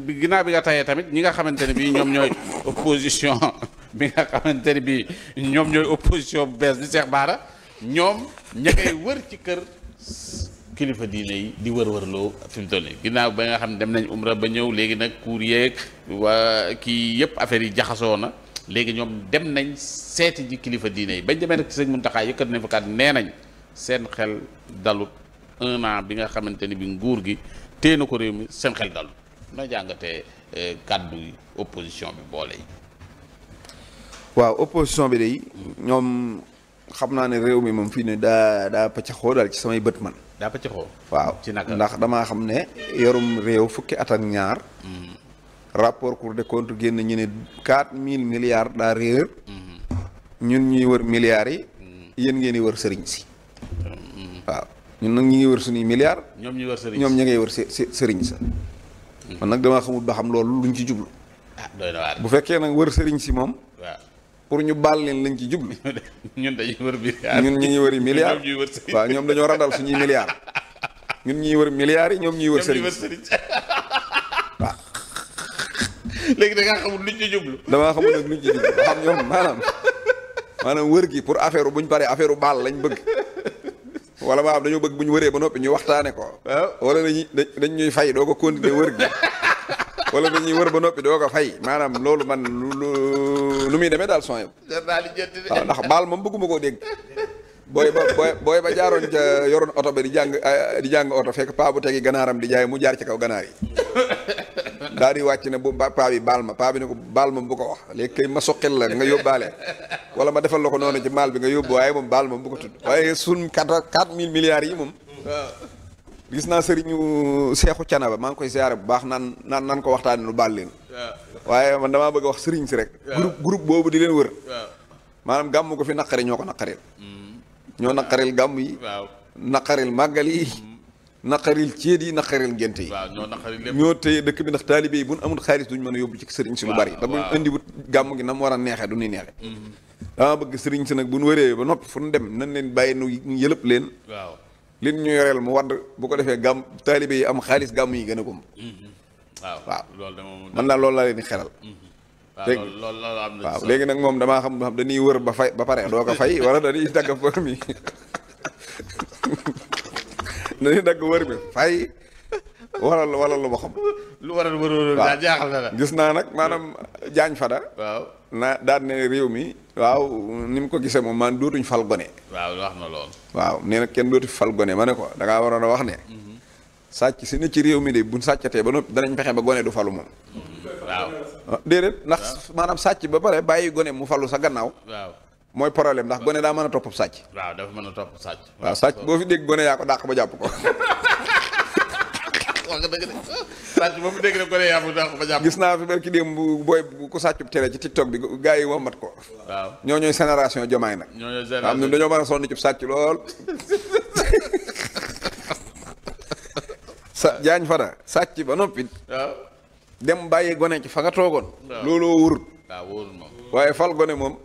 ginnaaw bi nga tayee tamit ñi nga xamante ne bii ñoom ñooy opposition bi nga xamante ne bii ñoom ñooy opposition bu bees di Cheikh Bara ñoom ña ngay wër ci kër kilifa diine yi di wër-wërloo fi mu toll nii ginnaaw ba nga xam ne dem nañ umra ba ñëw léegi nag kuur yeeg waa kii yëpp affaire yi jaxasoo na léegi ñoom dem nañ seeti ji kilifa diine yi bañ demee nag ci sëñ Mountakha yëkkat nañ fa kat nee nañ seen xel dalut 1 an bi nga xamante ni bi nguur gi téye na ko réew mi seen xel dalut noo jàngatee kàddu yi opposition bi boole yi. waaw opposition bi day ñoom xam naa ne réew mi moom fii ne daa pëccaxoo daal ci samay bët man. daa pëccaxoo. waaw ci naka ndax damaa xam ne yorum réew fukki at ak ñaar. rapport Cour des comptes génn ñu ne 4000 milliards daa réer. ñun ñuy wër milliards yi. yéen ngeen di wër sëriñ si. waaw ñun nag ñu ngi wër suñuy milliards. ñoom ñuy wër sëriñ ñoom ña ngay wër sëriñ sa. man nag damaa xamul ba xam loolu luñ ci jublu. ah doy na waar bu fekkee nag wër sëriñ si moom. waaw pour ñu baal leen lañ ci jublu. ñun dañuy wër milliards. ñun ñi ngi wëri milliards ñoom ñuy wër sëriñ. waaw ñoom dañoo randal suñuy milliards. ñun ñuy wër milliards yi ñoom ñuy wër sëriñ waaw. léegi da ngaa xamul luñ ci jublu. damaa xamul nag luñ ci jublu xam ñoom maanaam wër gi pour affaire buñ paree affaire baal lañ bëgg. wala maanaam dañoo bëgg bu ñu wëree ba noppi ñu waxtaane ko. wala dañ ñuy fay doo ko continuer wër gi. wala dañuy wër ba noppi doo ko fay maanaam loolu man lu muy demee daal son yow. waaw ndax baal moom bëgguma koo dégg. booy ba jaaroon ca yoroon oto ba di jàng oto fekk paa bu tegi ganaaram di jaay mu jaar ci kaw ganaar yi. daal di wàcc ne bu paa bi baal ma paa bi ne ko baal ma bu ko wax léegi kay ma soqil la nga yóbbaale wala ma defal la ko noonu ci maal bi nga yóbbu waaye moom baal ma bu ko tudd waaye suñ 4000 milliards yi moom. gis naa sëriñu Seexu Canaba maa ngi koy siyaare bu baax naan ko waxtaanee lu baal leen. waaye man damaa bëgg a wax sëriñ si rek. groupe boobu di leen wër. maanaam gàmm ko fi naqari ñoo ko naqaril. ñoo naqaril gàmm yi. naqaril màggal yi. naqaril ceet yi naqaril ngénte yi. waaw ñoo naqaril lépp. ñoo téye dëkk bi ndax taalibe yi bu ñu amul xaalis duñ mën a yóbbu ci sëriñ si lu bari. waaw waaw te buñ indiwut gàmm gi na mu war a neexee du ñuy neexee. dama bëgg sëriñ si nag bu ñu wëree ba noppi fu ñu dem nañ leen bàyyi nu yëlëb leen. waaw leen ñu yoreel mu wadd bu ko defee gàmm taalibe yi am xaalis gàmm yi gën a gom. waaw loolu de moom man daal loolu laa leen di xelal. waaw loolu am na waaw léegi nag moom damaa xam dañuy wër ba fay ba pare doo ko fay wala dañuy dagg wër mi dañuy dagg wër mi fay wala lu ma xam. lu waral wër daal jaaxal na la. gis naa nag maanaam Jaañ Fada. waaw naa daan ne réew mi. waaw ni mu ko gisee moom man dootuñ fal gone. waaw wax na lool. waaw nee na kenn dootu fal gone ma ne ko da ngaa waroon a wax ne. sàcc si ne ci réew mi de buñ sàccatee ba noppi danañ fexe ba gone du falu moom. waaw. déedéet ndax maanaam sàcc ba pare bàyyi gone mu falu sa gannaaw. waaw mooy problème ndax gone daa mën a topp sàcc. waaw dafa mën a topp sàcc. waaw sàcc boo fi dégg gone yaa ko dàq ba jàpp ko. wax nga dëgg de sàcc boo fi dégg rek gone yaa ko dàq ba jàpp. gis naa fi barki démb bu booy bu ko sàccub télé ci TikTok bi gars yi wommat ko. waaw ñoo ñooy génération jomaay nag. ñoo ñooy génération am na dañoo mën a sonn ci sàcc lool. Jaañ Fada sàcc ba noppi. waaw dem bàyyi gone ci fa nga toogoon. waaw looloo wurut. waaw wóorul moom. waaye fal gone moom.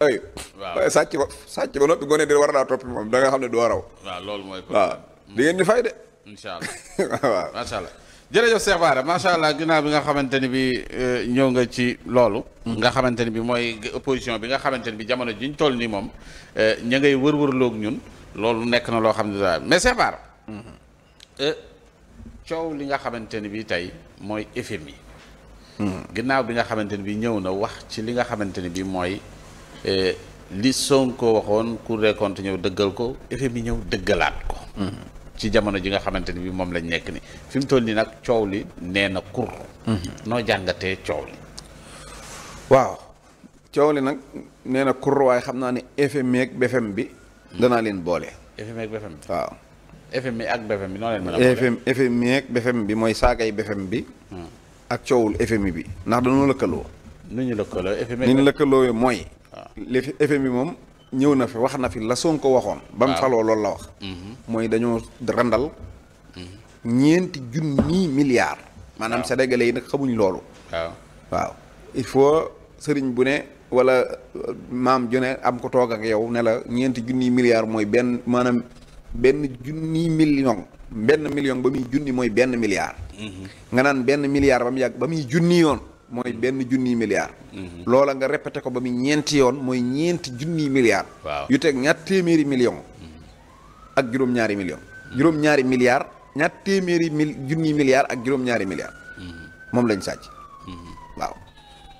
ay waaw waaye sàcc ba noppi gone di war laa toppi moom da nga xam ne doo raw. waaw loolu mooy. waaw di ngeen di fay de. incha allah waaw macha allah. jërëjëf Cheikh Bara macha allah ginnaaw bi nga xamante ni bi ñëw nga ci loolu. nga xamante ni bi mooy opposition bi nga xamante ni bi jamono jiñ toll nii moom ña ngay wër-wërloog ñun loolu nekk na loo xam ne daal mais Cheikh Bara coow li nga xamante ni bi tey mooy FMI. ginnaaw bi nga xamante ni bi ñëw na wax ci li nga xamante ni bi mooy li Sonko waxoon Cour des comptes ñëw dëggal ko FMI ñëw dëggalaat ko. ci jamono ji nga xamante ni bi moom lañ nekk ni fi mu toll nii nag coow li nee na kur. noo jàngatee coow li. waaw coow li nag nee na kur waaye xam naa ne FMI ak BFM bi. danaa leen boole. FMI ak BFM bi. waaw. FMI ak BFM bi noo leen mën a boole. FMI ak BFM bi mooy saagay BFM bi. ak coowul FMI bi ndax dañoo lëkkaloo. nu ñu lëkkaloo FMI. ni ñu lëkkaloo mooy. waaw li FMI moom ñëw na fi wax na fi la Sonko waxoon. ba mu faloo loolu la wax. mooy dañoo randal. ñeenti junni milliards. maanaam sénégalais yi nag xamuñ loolu. waaw il faut sëriñ bu ne wala maam ju ne am ko toog ak yow ne la ñeenti junni milliards mooy benn maanaam benn junni million benn million ba muy junni mooy benn milliard. nga naan benn milliard ba mu yàgg ba muy junni yoon mooy benn junni milliard. loola nga répété ko ba muy ñeenti yoon mooy ñeenti junni milliard. waaw yu teg ñaar téeméeri million ak juróom-ñaari million juróom-ñaari milliard ñaar téeméeri junni milliard ak juróom-ñaari milliard moom lañ sàcc. waaw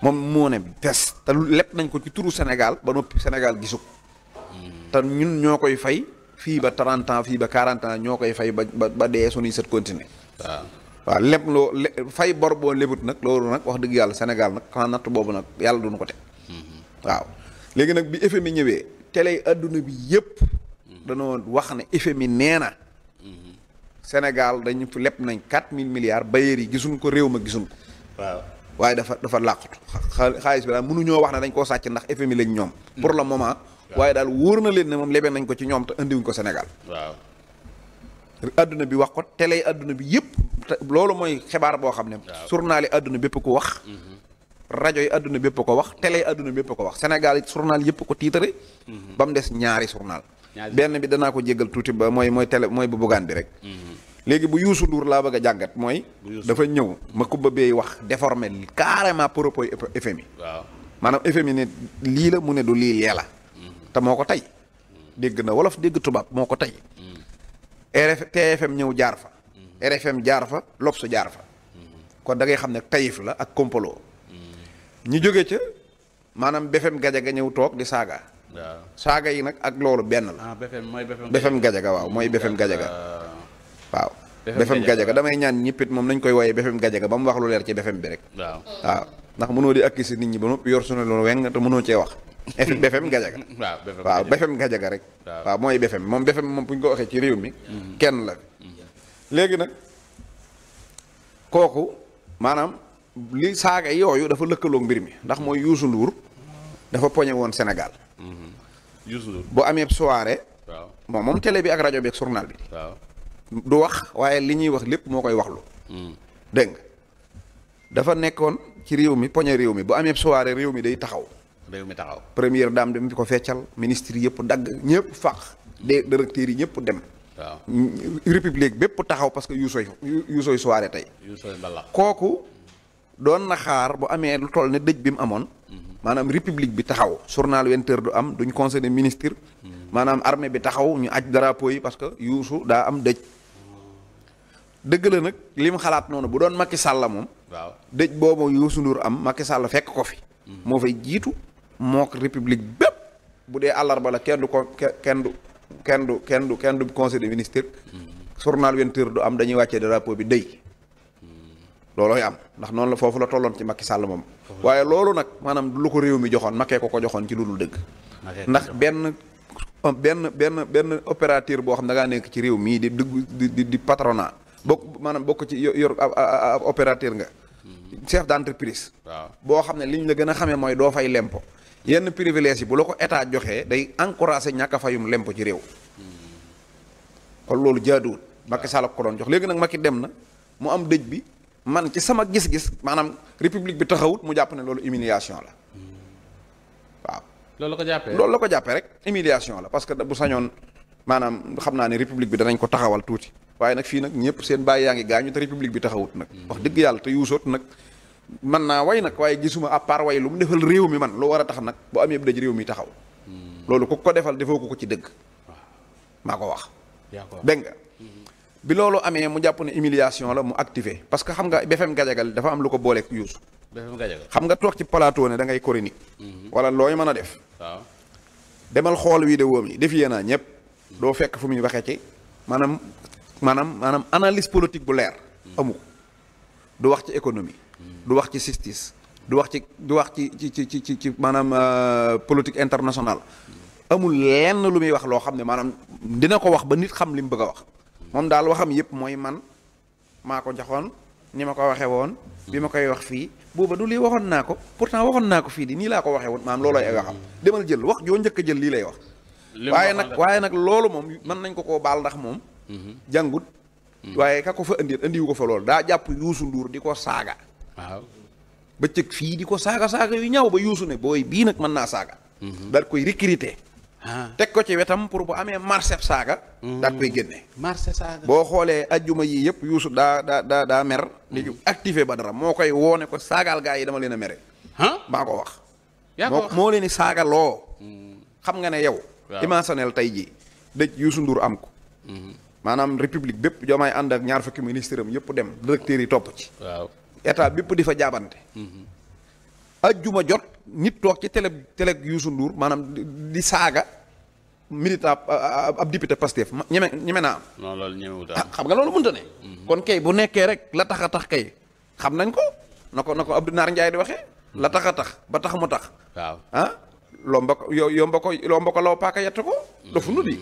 moom moo ne fes te lépp nañ ko ci turu Sénégal ba noppi Sénégal gisu ko te ñun ñoo koy fay fii ba 30 ans fii ba 40 ans ñoo koy fay ba dee suñuy sët continuer. waaw lépp loo fay bor boo lebut nag loolu nag wax dëgg yàlla Sénégal nag xanaa natt boobu nag yàlla duñu ko teg. waaw léegi nag bi FMI ñëwee télé adduna bi yëpp danoo wax ne FMI nee na Sénégal dañu fi lepp nañ 4000 milliards bailleurs yi gisuñ ko réew ma gisuñ ko. waaw waaye dafa làqatu xaalis bi daal mënuñoo wax ne dañ koo sàcc ndax FMI lañ ñoom. pour le moment. waaye daal wóor na leen ne moom lebe nañ ko ci ñoom te indiwuñ ko Sénégal. waaw adduna bi wax ko télé adduna bi yëpp loolu mooy xibaar boo xam ne. journal yi adduna bépp ko wax. rajo yi adduna bépp ko wax télé yi adduna bépp ko wax Sénégal yi journal yëpp ko tiitare. ba mu des ñaari journal benn bi danaa ko jéggal tuuti ba mooy télé mooy bu bugaan bi rek. léegi bu Youssou Ndour laa bëgg a jàngat mooy. dafa ñëw ma Kumba Bey wax déformé carrément propos FMI. waaw maanaam FMI ne lii la mu ne du lii lee la. te moo ko tey dégg na wolof dégg tubaab moo ko tey. TFM ñëw jaar fa. RFM jaar fa L'Obs jaar fa. kon da ngay xam ne tayif la ak kompolo. ñu jóge ca maanaam BFM Gajaga ñëw toog di saaga. waaw saaga yi nag ak loolu benn la. BFM Gajaga waaw mooy BFM Gajaga. waaw BFM Gajaga damay ñaan ñëppit moom nañ koy wooyee BFM Gajaga ba mu wax lu leer ci BFM bi rek. waaw ndax mënoo di accuser nit ñi ba noppi yor sunu loolu weng te mënoo cee wax. BFM Gajaga waaw BFM Gajaga rek. waaw mooy BFM moom BFM moom bu ñu ko waxee ci réew mi. kenn la léegi nag kooku maanaam li saaga yooyu dafa lëkkaloog mbir mi ndax mooy Youssou Ndour dafa poñe woon Sénégal. Youssou Ndour bu amee soirée. waaw moom télé bi ak rajo bi ak journal bi. waaw du wax waaye li ñuy wax lépp moo koy waxlu. dégg nga dafa nekkoon ci réew mi poñe réew mi bu amee soirée réew mi day taxaw. réew mi taxaw première dame dem di ko feccal ministre yëpp dagg ñëpp fàq. directeurs yi ñëpp dem. waaw république bépp taxaw parce que Youssou soirée tey. kooku doon na xaar bu amee lu toll ne dëj bi mu amoon. maanaam république bi taxaw journal 20 heures du am duñ conseil des ministres. maanaam armée bi taxaw ñu aj drapeau yi parce que Youssou daa am dëj. dëgg la nag li mu xalaat noonu bu doon Macky Sall moom. waaw dëj boobu Youssou Ndour am Macky Sall fekk ko fi. moo fay jiitu mook république bépp bu dee àllarba la kenn du conseil des ministres. journal 20 heures du am dañuy wàccee drapeau bi dëj. loolooy am ndax noonu la foofu la tolloon ci Macky Sall moom. waaye loolu nag maanaam lu ko réew mi joxoon Macky ko joxoon ci lu dul dëgg. ndax benn opérateur boo xam ne da ngaa nekk ci réew mii di patronat bokk ci yor opérateur nga. chef d'entreprise. waaw boo xam ne liñ la gën a xamee mooy doo fay lempo. yenn privilèges yi bu la ko état joxee day encourager ñàkk a fayum lempo ci réew. kon loolu jaaduwul. Macky Sall ko doon jox léegi nag Macky dem na mu am dëj bi. man ci sama gis-gis maanaam république bi taxawut mu jàpp ne loolu humiliation la waaw. loolu la ko jàppee rek humiliation la parce que bu sañoon maanaam xam naa ne république bi danañ ko taxawal tuuti waaye nag fii nag ñëpp seen bàyyi yaa ngi gaañu te république bi taxawut nag. wax dëgg yàlla te yuusoot nag man naa way nag waaye gisuma à part way lu mu defal réew mi man lu war a tax nag bu amee dëj réew mi taxaw. loolu ku ko defal defoo ko ci dëgg. maa ko wax. dégg nga. bi loolu amee mu jàpp ne humiliation la mu activé parce que xam nga BFM Gajaga dafa am lu ko booleeg Youssou. BFM Gajaga xam nga toog ci plateau ne da ngay chronique. wala looy mën a def. waaw demal xool vidéo yi def yéenaa ñëpp. doo fekk fu muy waxee ci maanaam analyse politique bu leer. amu ko du wax ci économie. du wax ci justice. du wax ci maanaam politique internationale. amul lenn lu muy wax loo xam ne maanaam dina ko wax ba nit xam li mu bëgg a wax. moom daal waxam yëpp mooy man maa ko joxoon ni ma ko waxee woon bi ma koy wax fii booba du lii waxoon naa ko pourtant waxoon naa ko fii di nii laa ko waxee woon maanaam loolooy ay waxam demal jël wax joo njëkk a jël lii lay wax waaye nag loolu moom mën nañ ko koo baal ndax moom jàngut waaye ka ko fa indiwu ko fa loolu daa jàpp Youssou Ndour di ko saaga waaw bëccëg fii di ko saaga yu ñaaw ba Youssou ne booy bii nag mën naa saaga daal koy recruter teg ko ci wetam pour bu amee marché saaga. daat koy génne. marché saaga. boo xoolee ajjuma yii yëpp Youssou daa mer. di activé Badara moo koy woone ko saagaal gaa yi dama leen a mere. maa ko wax. moo leen di saagaloo. xam nga ne yow. imaginel tey jii dëj Youssou Ndour am ko. maanaam république bépp Diomaye ànd ak ñaar fukki ministre am yëpp dem directeur yi topp ci. waaw état bépp di fa jaabante. ajjuma jot nit toog ci télé Youssou Ndour maanaam di saaga militant ab député Pastef ñeme naa am. non loolu ñemewut xam nga loolu mënta ne. kon kay bu nekkee rek la tax a tax kay xam nañ ko na ko Abdou Naar Ndiaye di waxee. la tax a tax ba tax mu tax. waaw lomba ko lomba ko law paaka yett ko. dofu nu di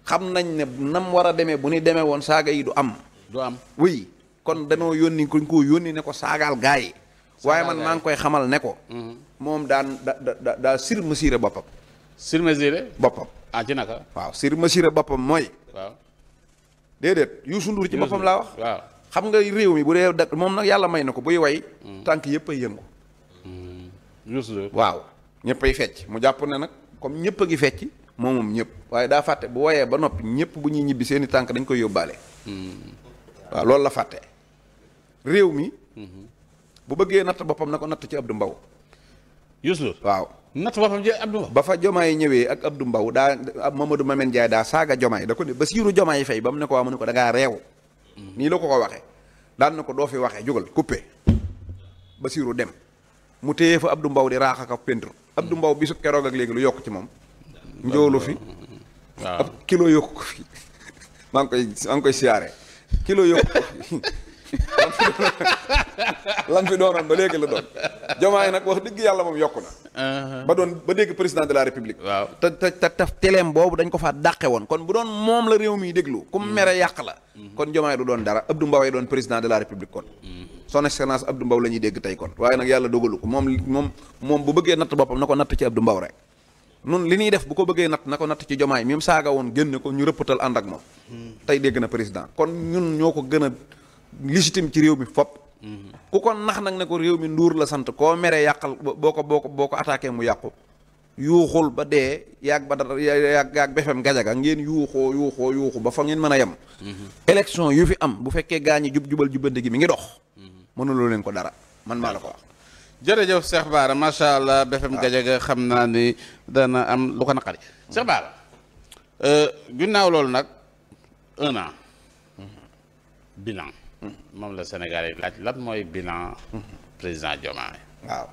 xam nañ ne nam war a demee bu ni demee woon saaga yi du am. du am oui kon danoo yónni kuñ koo yónni ne ko saagaal gaa yi. waaye man maa ngi koy xamal ne ko. moom daa surmesuré boppam. surmesuré boppam. ci naka. waaw surmesuré boppam mooy. waaw. déedéet Youssou Ndour ci boppam laa wax. waaw xam nga réew mi bu dee moom nag yàlla may na ko buy way. tànk yëpp ay yëngu. Youssou Ndour waaw ñëpp ay fecc mu jàpp ne nag comme ñëpp a ngi fecc moom ñëpp waaye daa fàtte bu woyee ba noppi ñëpp bu ñuy ñibbi seeni tànk dañ koy yóbbaale. waaw loolu la fàtte. réew mi. bu bëggee natt boppam na ko natt ci Abdou Mbow. Youssou Ndour waaw natt boppam ci Abdou Mbow. ba fa Jomaay ñëwee ak Abdou Mbow daa Mamadou Mamène Ndiaye daa saaga Jomaay da ko ne Bassirou Jomaay Faye ba mu ne ko waa mu ne ko da ngaa réew. nii la ko waxee daan na ko doo fi waxee jógal coupé Bassirou dem mu téye fa Abdou Mbow di raax ak peinture Abdou Mbow bisu keroog ak léegi lu yokk ci moom. njoolu fi. waaw ab kilo yokku ko fi. maa ngi koy siyaare kilo yokku ko fi. lam fi doonoon ba léegi la doon Jomaay nag wax dëgg yàlla moom yokku na. ba dégg président de la république. waaw te teleem boobu dañ ko fa dàqe woon kon bu doon moom la réew mi déglu ku mere yàq la. kon Jomaay du doon dara Abdou Mbow ay doon président de la république kon. son excellence Abdou Mbow la ñuy dégg tey kon waaye nag yàlla dogalu ko moom bu bëggee natt boppam na ko natt ci Abdou Mbow rek. nun li ñuy def bu ko bëggee natt na ko natt ci Jomaay mi mu saaga woon génne ko ñu rëppatal ànd ak moom. tey dégg na président kon ñun ñoo ko gën a légitime ci réew mi fopp ku ko nax nag ne ko réew mi Ndour la sant koo meree yàqal boo ko attaqué mu yàqu yuuxul ba dee yaag ba dara yaag BFM Gajaga ngeen yuuxu ba fa ngeen mën a yem. élection yu fi am bu fekkee gaa ñi jubal jubbante gi mi ngi dox. mënuloo leen ko dara man maa la ko wax. jërëjëf Cheikh Bara macha allah BFM Gajaga xam naa ni dana am lu ko naqari. Cheikh Bara ginnaaw loolu nag 1 an. bilan. moom la Sénégal yi laaj lan mooy bilan président Diomaye. waaw